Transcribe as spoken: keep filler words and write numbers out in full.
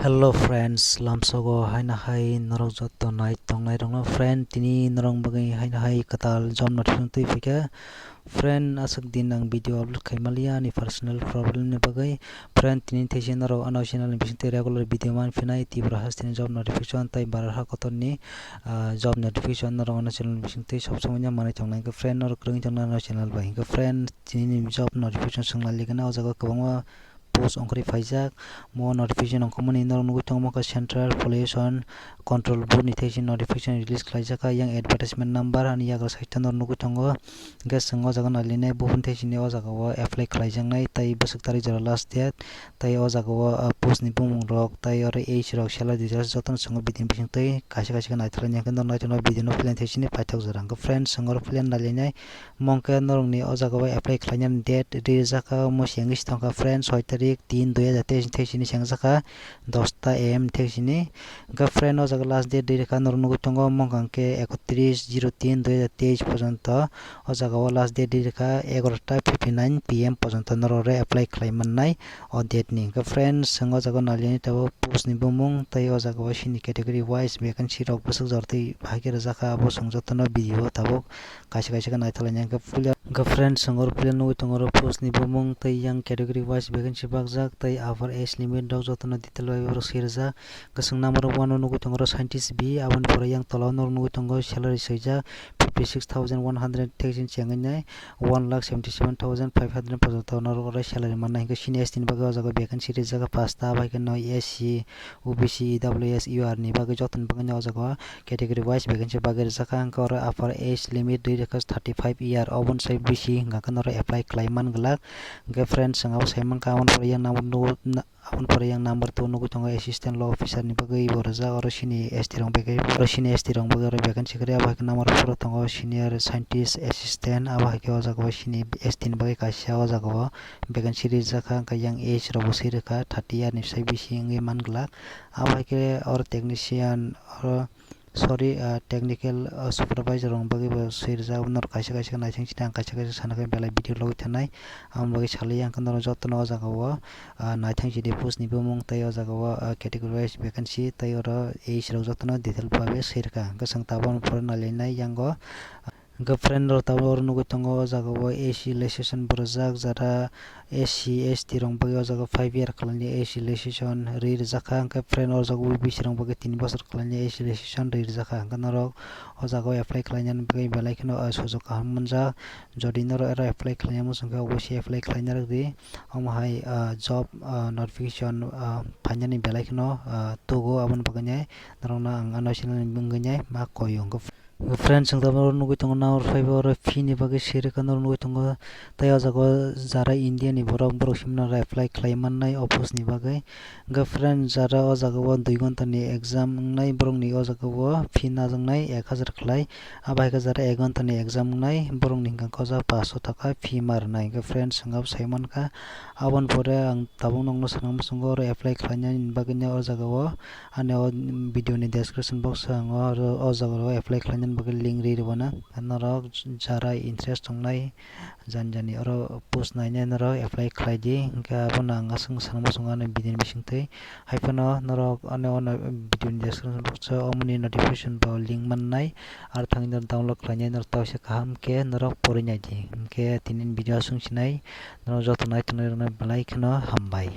Hello friends, lamsogo haina hai norok joto nai tongnai rokno. Friend, tini norok bagwi haina hai kwtal job notification twi phikha. Friend, aswk din ang video upload khai maliya ani personal problem ni bagwi. Friend, tini theisi norok ano channel ni bisingtwi regular video man phinai Tripura hasteni job notification tai Barar ha kotorni, ah, job notification norok ano channel ni bisingtwi sob somoi no manwi tongnai. Hwnkhe friend, norok kwrwngwi tongna ano channel bai. Hwnkhe friend, tini ni job notification swngna ligana o jaga kwbangma post ongkhorwi phaijak. Mo notification ongkhormani norok nugwi tongo, mokha Central Pollution Control Board ni theisi notification release khlaijak kha, yang advertisement number ani yagra side o norok nugwi tongo. Hwnkhe chwng o jaga nailainai buphang theisini o jaga o apply khlaijaknai, tai bwswk tarik jora last date, tai o jaga o, ah, post ni bumung rok, tai oro age rok, salary details jotono chwng o video ni bisingtwi kaisa kaisa khe naithok lainai. Hwnkhe norok naithokno video no plan theisini paithak jora. Hwnkhe friends, chwng oro plan nailainai. Mongkhe norokni o jaga o apply khlainani date rijak kha, omo se wngwi se tongkha friend, soi tarik tin dui hajar teis ni theisini se wngjak kha dosta A M theisini. Hwnkhe friend, o jaga last date rijak kha, norok nugwi tongo, mongkha hwnkhe ekotris zero tin dui hajar teis porjonto o jaga o last date rijak kha egarota fifty nine P M porjonto norok re apply khlai mannai o date ni. Hwnkhe friend, chwng o jaga o nailainai tabuk post ni bumung tei o jaga o sini category wise vacancy rok bwswk jora twi bahai khe rijak kha, abo chwng jotono video o tabuk kaisa kaisa khe naithok lainai. Hwnkhe puila, hwnkhe friend, chwng oro puila nugwi tongo oro post ni bumung tei yang category wise vacancy bakjak tei upper age limit rok jotono detail bai borok swi rijak. Hwnkhe chwng number one o nugwi tongo oro scientist B, aboni pore yang tola o norok nugwi tongo salary swijak fifty six thousand one hundred theisini chengwi nai one lakh seventy seven thousand five hundred porjonto norok oro salary mannai. Hwnkhe sini S T ni bagwi o jaga vacancy rijak kha pasta, abo hai khe no S C, O B C, E W S, U R ni bagwi jotoni bagwi no o jaga o category wise vacancy bagwi rijak kha. Hwnkhe oro upper age limit rijak kha thirty five year, oboni sai bisi hwnkha khe norok apply khlai man glak. Hwnkhe friends, chwng abo sai mankha, aboni pore yang number two, na-, aboni pore yang number two nugwi tongo assistant law officer ni bagwi bo rijak, oro sini S T rok bagwi, oro sini S T rok bagwi oro vacancy kwrwi. Abo hai khe number four o tongo senior scientist assistant, abo hai khe o jaga o sini S T ni bagwi kaisa o jaga o vacancy rijak kha, hwnkhe yang age rok bo swi rwkha, thirty year ni sai bisi wngwi man glak. Abo hai khe oro technician, oro, sorry, ah, technical, ah, supervisor rok bagwi bo swi rijak. Norok kaisa kaisa khe naithang sini ang kaisa kaisa sana khe belai video logwi thanai. Aboni bagwi salai ang khe norok jotono o jaga o, ah, naithang sidi post ni bumung tei o jaga o, ah, category wise vacancy tei oro age rok jotono detail babe swi rwkha. Hwnkhe chwng tabuk pore nailainai yango. Hwnkhe friend rok tabuk oro nugwi tongo o jaga o A C registration bo rijak, jara S C, S T rok bagwi o jaga five year kwlaini A C registration rwi rijak kha. Hwnkhe friend, o jaga O B C rok bagwi tin bosor kwlaini A C registration rwi rijak kha. Hwnkhe norok o jaga o apply khlainani bagwi belai kheno, ah, sujok kaham manjak. Jodi norok oro apply khlaina muchung khe, obosai apply khlaina rwdi. Omo hai, ah, job, ah, notification, ah, phainani belai kheno, ah, tugo, aboni bagwi norokno ang ano channel ni wngwi ma koyung. Friends, chwng tabuk oro nugwi tongo, number five o oro fee ni bagwi swi rwkha norok nugwi tongo. Tei o jaga o jara India ni borok, borok simi no apply khlai mannai o post ni bagwi. Hwnkhe friends, jara o jaga o dui ghonta ni exam wngnai, borok ni o jaga o fee najaknai ek hajar khlai. Abo hai khe jara ek ghonta ni exam wngnai, borok ni hwnkhe kok ja paanch sho taka fee ma rwnai. Hwnkhe friends, chwng abo sai mankha. Aboni pore ang tabuk nokno swnam muchungo oro apply khlainani bagwi no o jaga o. Ani o video ni description box o ang oro o jaga o apply khlainani bagwi link rwi rwmano. Norok jara interest tongnai, jani jani oro post nainai norok apply khlai di. Hwnkhe abono ang aswk sana muchungo ani video ni bisingtwi. Hai phano norok ani o video ni description box o omoni notification bo link mannai. Aro thangwi norok download khlainai norok tei kaham khe norok porwi nai di. Hwnkhe tini ni video aswk sinai. Norok joto nai tongnai rokno belai kheno hambai.